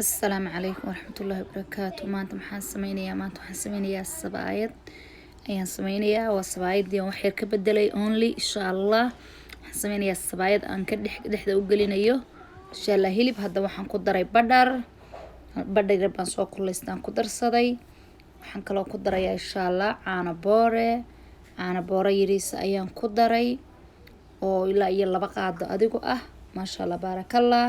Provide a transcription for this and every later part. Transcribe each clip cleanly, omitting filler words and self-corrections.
Asalaamu calaykum waraxmatullaahi wabarakaatu. Maanta maxaan sameynayaa? Maanta waxaan sameynayaa sabaayad ayaan sameynayaa. Waa sabaayadii aan wax yar ka bedelay only. Insha Allah waxaan sameynayaa sabaayad aan ka dhex dhexda u gelinayo, insha Allah, hilib. Hadda waxaan ku daray butter, butter yar baan soo kululeystaan ku darsaday. Waxaan kaloo ku darayaa, insha Allah, caano boore. Caano boore yariisa ayaan ku daray oo ilaa iyo 2 qaado adigu ah. Maasha Allah, baarakallah.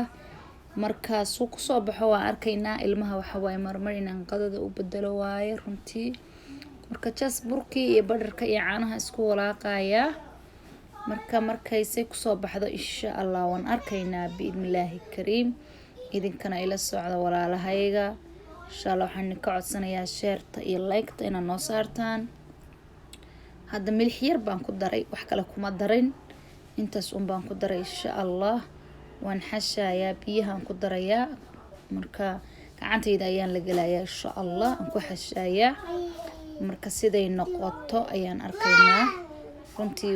Markaasuu kusoo baxo waan arkaynaa. Ilmaha waxa waaye marmar inaan qadada u bedelo waaye runtii. Marka just burkii iyo butterka iyo caanaha isku walaaqayaa. Marka markaysay kusoo baxdo, insha Allah, waan arkaynaa biidnillaahi kariim. Idinkana ila socda, walaalahayga. Insha Allah waxaan idinka codsanayaa shareta iyo liketa inaad noo saartaan. Hadda milix yar baan ku daray, wax kale kuma darin, intaas un baan ku daray. Insha Allah waan xashayaa, biyahaan ku darayaa. Marka gacantayda ayaan la gelayaa, insha Allah, aan ku xashayaa. Marka siday noqoto ayaan arkaynaa. Runtii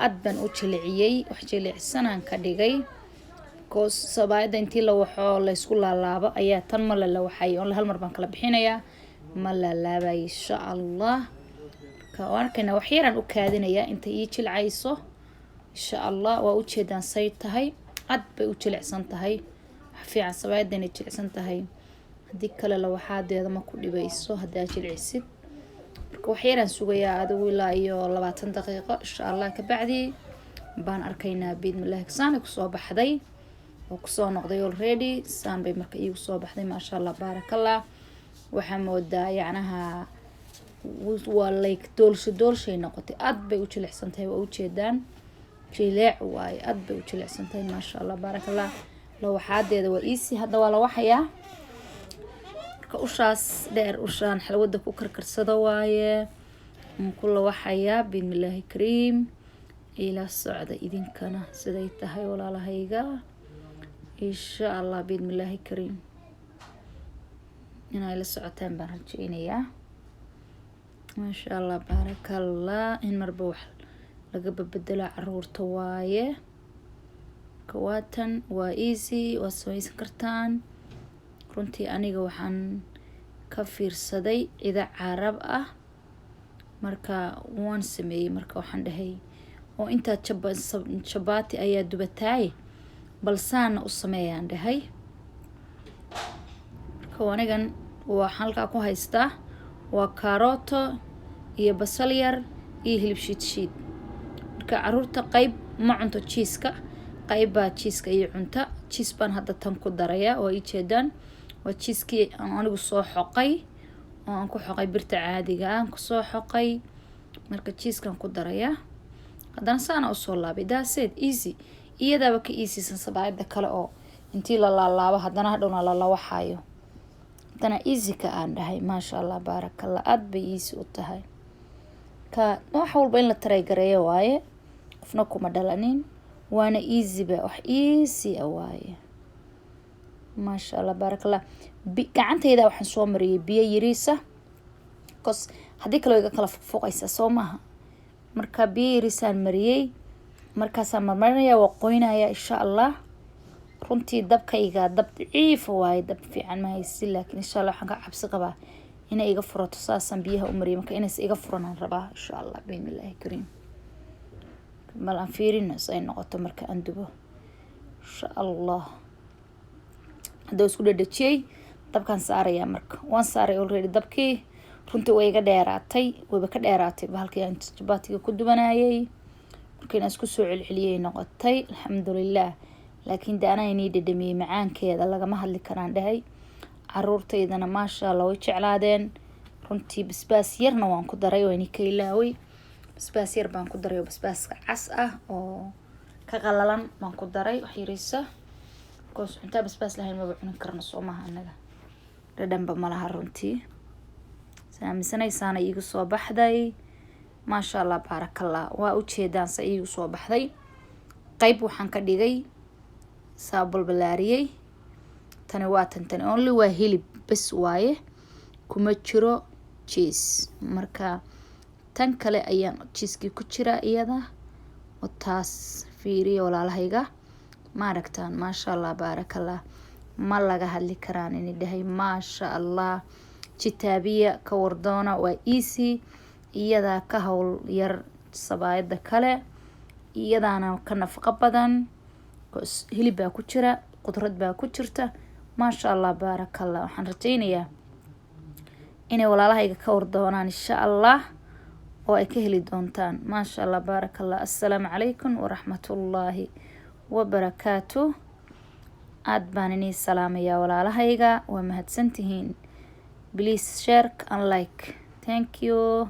aad baan u jiliciyey, wax jilicsanaan ka dhigay, because sabaayadda intii la waxoo laysku laalaabo ayaa tan ma lalawaxay. Only hal mar baan kala bixinayaa, ma laalaabayo, insha Allah. Marka waan arkaynaa, wax yaraan u kaadinayaa intay ii jilcayso, insha Allah. Waa ujeedaan say tahay, cad bay u jilicsan tahay. Wax fiican sabaayadda inay jilicsan tahay, haddii kale lawaxaadeeda ma ku dhibayso haddaa jilcisid. Marka wax yaraan sugayaa adigu ilaa iyo 20 daqiiqo, insha Allah. Kabacdi baan arkaynaa biidnillahi. Saanay kusoo baxday oo kusoo noqday already. Saan bay marka iigu soo baxday. Maasha Allah, baarakallah. Waxaa moodaa yacnaha waa like doolsho doolshay noqotay. Aad bay u jilicsan tahay, waa ujeedaan, jileec waaye, aad bay u jilicsan tahay. Maasha Allah, baarakallah. Lawaxaadeeda waa easy. Hadda waa la waxayaa. Marka ushaas dheer, ushaan xalwada ku karkarsado waaye, aan ku lawaxayaa biidnillaahi kariim. Ila socda idinkana siday tahay, walaalahayga, insha Allah, biidnillaahi kariim. Inay la socotaan baan rajeynayaa. Maasha Allah, baarakallah. In marba wax laga babedelo caruurta waaye. Kawaatan waa easy, waad sameysan kartaan. Runtii aniga waxaan ka fiirsaday cida carab ah, marka waan sameeyey. Marka waxaan dhahay oo intaa jabaati ayaa dubataaye, bal saana u sameeyaan dhahay. Marka anigan waxaan halkaa ku haystaa waa kaarooto iyo basal yar iyo hilib shiid shiid. Marka caruurta qeyb ma cunto cheeseka, qeyb baa cheeseka iyo cunta. Cheese baan hadda tan ku darayaa, waa ii jeedaan. Waa cheesekii aan anigu soo xoqay oo aan ku xoqay birta caadiga ah, aan kusoo xoqay. Marka cheesekan ku darayaa, haddana saana usoo laabay. That's it, easy. Iyadaaba ka easysan sabaayada kale oo intii la laalaabo haddana hadhowna lalawaxayo. Haddana easy ka aan dhahay. Maasha Allah, baarakallah, aada bay easy u tahay. Ka wax walba in la try gareeyo waaye, qofna kuma dhalanin, waana easyba, wax easy a waaye. Maasha Allah, baarakallah. Gacantayda waxaan soo mariyay biyo yariisa, cause haddii kale iga kala fuqfuqaysa, soo maaha? Marka biyo yariisaan mariyey, markaasaan marmarinaya, waa qoynaya, insha Allah. Runtii dabkayga dab daciifa waaye, dab fiican ma haysi, laakiin insha Allah waxaan ka cabsi qabaa inay iga furato. Saasaan biyaha u mariyay. Marka inaysa iga furanaan rabaa, insha Allah, biidnillahi kariim. Bal aan fiirino si ay noqoto marka aan dubo, insha Allah. Hadda isku dhadhajiyey, dabkaan saarayaa. Marka waan saaray already dabkii. Runtii way iga dheeraatay, wayba ka dheeraatay bahalkii aan jabaatiga ku dubanayay. Marka inaan isku soo celceliyay noqotay, alxamdulilah. Laakiin de anaa inii dhadhamiyey, macaankeeda lagama hadli karaan dhahay. Caruurtaydana, maasha Allah, way jeclaadeen runtii. Basbaas yarna waan ku daray, waa ini ka ilaaway. Basbaas yar baan ku daray oo basbaaska cas ah oo ka qalalan baan ku daray, wax yariisa, because cuntaa basbaas lahayn maba cunin karno, soo maha? Anaga dhadhanba malaha runtii. Saaminsanaysaana iigu soo baxday. Maasha Allah, baarakallah. Waa ujeedaan sa iigu soo baxday. Qeyb waxaan ka dhigay saa balbalaariyey. Tani waa tan, tani only waa hilib bes waaye, kuma jiro cheese. Marka tan kale ayaan cheesekii ku jiraa iyada oo taas. Fiiriya, walaalahayga, ma aragtaan? Maasha Allah, baarakallah. Ma laga hadli karaan ini dhahay. Maasha Allah, jitaabiya ka wardoona. Waa easy, iyadaa ka howl yar sabaayada kale, iyadaana ka nafaqo badan. Hilib baa ku jira, qudrad baa ku jirta. Maasha Allah, baarakallah. Waxaan rajeynayaa inay walaalahayga ka wardoonaan, insha Allah, oo ay ka heli doontaan. Maasha Allah, baarakallah. Assalaamu calaykum waraxmatullaahi wabarakaatu. Aada baan inii salaamayaa, walaalahayga. Waa mahadsantihiin. Please share and like. Thank you.